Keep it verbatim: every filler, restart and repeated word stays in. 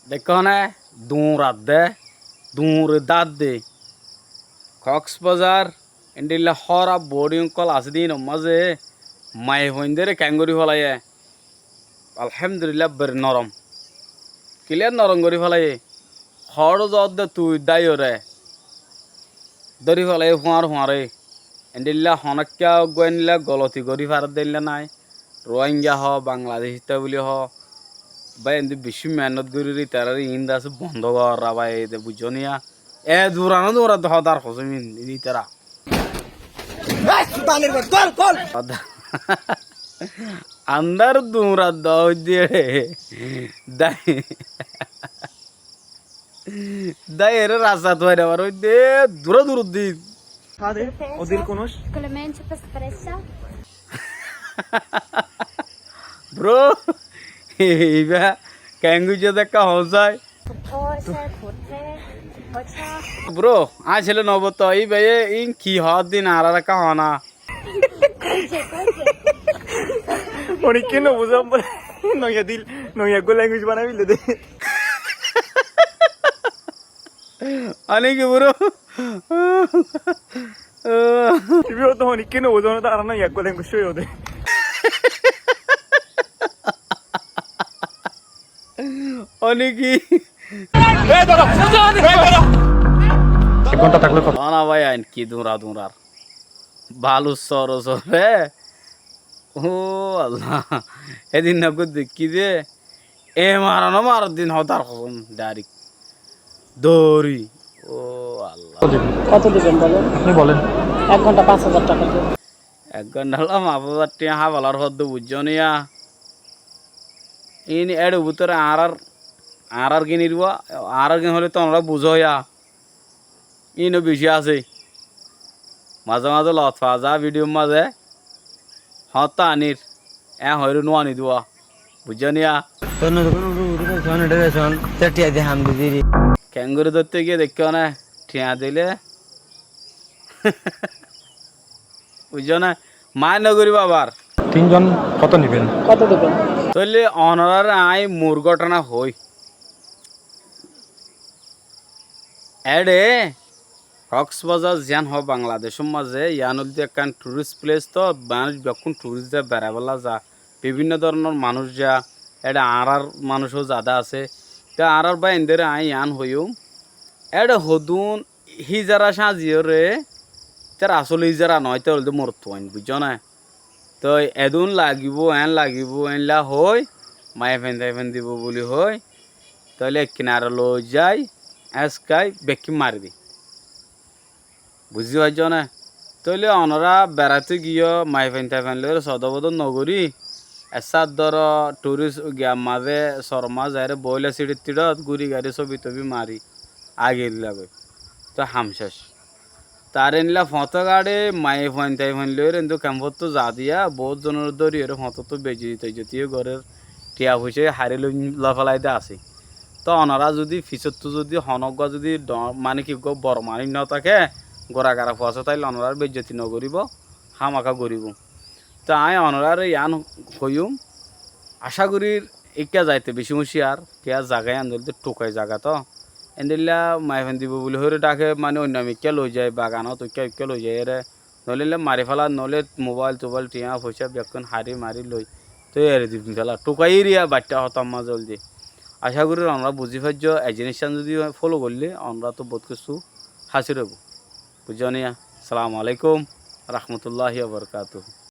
Deikkó né, duñrat de, duñre dát de. Koksbazar, endilla hóraf boódiyum ókkol asé de, ínor mazé maiyafuaindóre keéngorí félaiyé. Alhámdulílla, ber norom. Kilíyar norom gorí félaiyé. Hoóñr zoódde tui dáiyoré dóri félaiyé fúañr fúañre. Endilla honókka eggúa endilla goloti gorí faredde endilla nái. Ruáinga hoó, Bangladecítta buli hoó. Bái, endi bicí meénnot gorír, itaráre iín de asé bondó gorá bái, de buijjó niya. E duñrano duñrat de hodár hosóm iín, itará. Andár duñrat de hoóidde eçé. Dái. Dái eré rastat faira bar óidde, durá durur din. Padre, o dir konos? Clemente Pespresa. Bro, ibá keéngoijjé de ekká hoón sai. Pocha, pocha, pocha. Bro, aññí cíle no buzó, ibáye iín ki hoódde iín añáráre ekká hoó na. Onikké no buzó, noiya dil, noiya eggúa language banai félaiye de. Ani ki bro? Ibá to onikké no buzó, añára noiya eggúa language hoiyó de. Ani ki? Ek gonta tákle kotó? Ana bái, ain ki duñra duñrar. Balur sóre sóre. Ó Allah. Edin nagór deikkí de. E maron, ó maron din hodár hosóm, direct. Dóri. Ó Allah. কত দিবেন বলেন? আপনি বলেন। এক ঘন্টা পাঁচ হাজার টাকা দিন। Ek gonthá loi fañs házar tiañ hábalar hoódde buijjó niya. Iín éçe bútore añárár, añárár gin iribá, añárár gin hoilé to onorá buzó ya. Iín ó bicí asé. Mazé mazé lot fa za bidiyór mazé. Hoóñtta anir. Eñ hoóire nuaní duwa. Buijjó niya? Tór nozor uçí faisón, eçé faisón, te thiañ di ham di diri. Keéngorí dóitte giyé deikkó né, thiañ dilé. Buijjó né? Maáin nogoríba abar. তিনজন কত নিবেন? কত দেবেন? Tóile onoráre aññí mur góthona hoói. Éçe Koksbazar ziyán hoó Bangladecór mazé, yián óilde ekkán tourist place to, manúic bekkún tourist za, beraibólla za, bibínno dóronor manúic za, éçe añárár manúic ó zada asé. Te añárár báindóre aññí yián hoiyúm, éçe hodún hízara sáñziyóre, ítara asól hízara noó, ítara óilde morotfuain, buijjó né? Toi edún lagibóu, eén lagibóu, éilla hoói, maiyafuain taiyafuain dibou buli hoói, tóile ekkinare loizai, éñskái, bekkín mari dé. Buzí faijjó né? Tóile onorá beraitó giyó maiyafuain taiyafuain loiyóre sodor bodor nogorí, essá dóro thurís giyar mazé sórom mazé zaiyóre boóila siçir tiçot gúri gari sóbi tobi mari aigillagói. Toi ham céc. Tar endilla foñtók áçe maiyafuain taiyafuain loiyóre endilla kemfottú za diya, boóut zonore dóriyore foñtóttu beijjoti toijjoti yó gorér, thiañ foicá yó harí loi lofélai de asé. Toi onorá zudi fisóttu zudi honóggua zudi dhoóñr, mani ki eggúa boro manúic no táke, gura gara fuasá táile onoráre beijjoti nogoríbou, hámaka goríbou. Toi aññí onoráre yián hoiyúm, acá gorír íkka zaite bicí úñciyar, kiyá zaga yían óilde thukai zaga to. Endilla maiyafuain dibou buli hoiyóre dháke, mani oinno mikká loizai, baganot uikká uikká loizaiyóre, noóile endilla mariféla, noóile mobáil tobáil, thiañ foicá bekkún harí mari loi, toi eri diféla. Thukai eriya baiththá hotár mazé óilde. Acá gorír onorá buzí faijjó, e ziníccán zudi fólo goillé onoráttu boóut kessú hásil óibou. Buijjó niya? Assalamu alaikum warahmatulláhi wabarakátuhu.